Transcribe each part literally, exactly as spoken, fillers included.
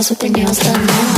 That's what their nails done now.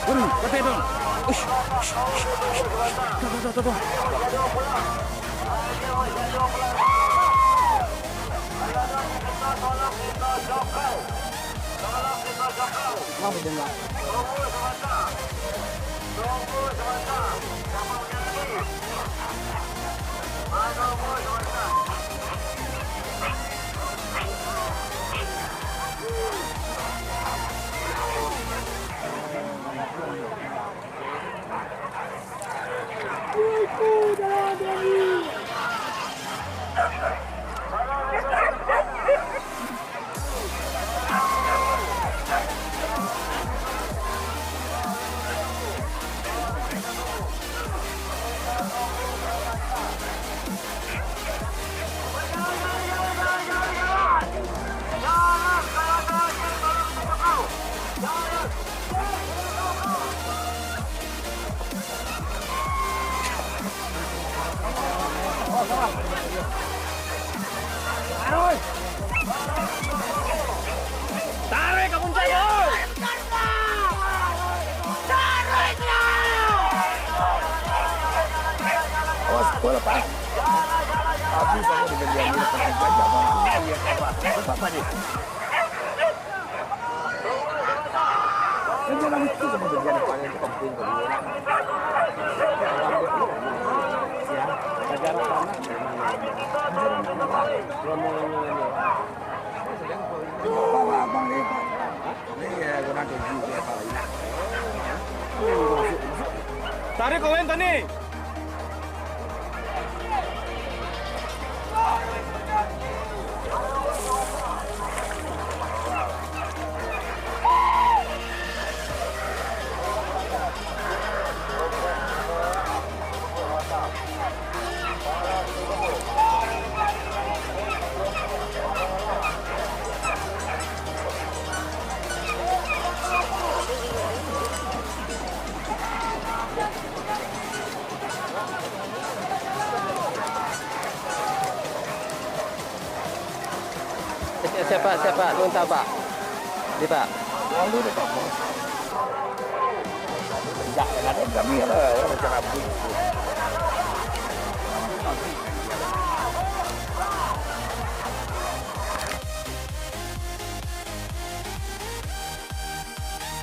Waduh, katai, Bang. Ush, ush, ush, ush. Tuh, tuh, tuh, tuh, tuh. Kenapa dia nggak? Tarik ka puncak, boy! Awas, bola, Pak. Habis aku dengan dia, dia pakai gajah, Bang. Iya, Pak. Apa, Pak, ni? Tarik kawan tadi. Siapa, siapa? Nunta, Pak. Di, Pak. Lalu dia tak mau. Sejak dengan kami lah, orang macam apa itu.